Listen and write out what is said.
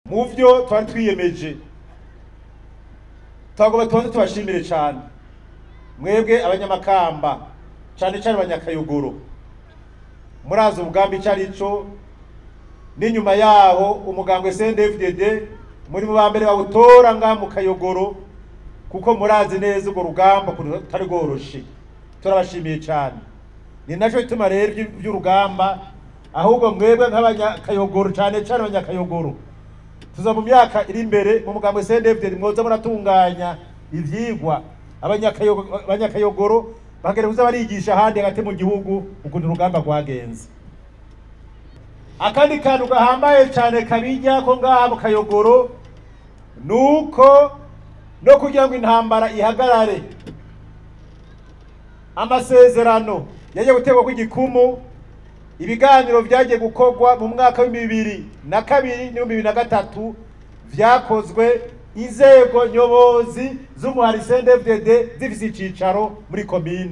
Mu byo twari twiyemeje, twagomba tubanze tubashimire cyane mwebwe Abanyamakamba, cyane cyane Abanyakayogoro. Murazi umugambi icyo ari cyo, n'inyuma yaho umugambwe CNDD-FDD muri mu ba mbere bawutora ngaha mu Kayogoro, kuko murazi neza urwo rugamba rutari rworoshe. Turabashimiye cyane. Ni nacyo gituma rero iby'urugamba, ahubwo mwebwe nk'Abanyakayogoro, cyane cyane Abanyakayogoro, tuza mu myaka iri imbere mu mugambwe CNDD-FDD mwoza muratunganya ivyigwa, Abanyakayogoro bagere kuza barigisha ahandi hagati mu gihugu ukuntu urugamba rwagenze. Akandi kantu gahambaye cyane kabijya ko ngaha mu Kayogoro nuko no kugira ngo intambara ihagarare, amasezerano yagiye gutegwa kw'igikumu, ibiganiro byagiye gukorwa mu mwaka wa 2002 n'ibihumbi 2003, vyakozwe inzego nyobozi z'umuhari CNDD-FDD zifise icicaro muri komine.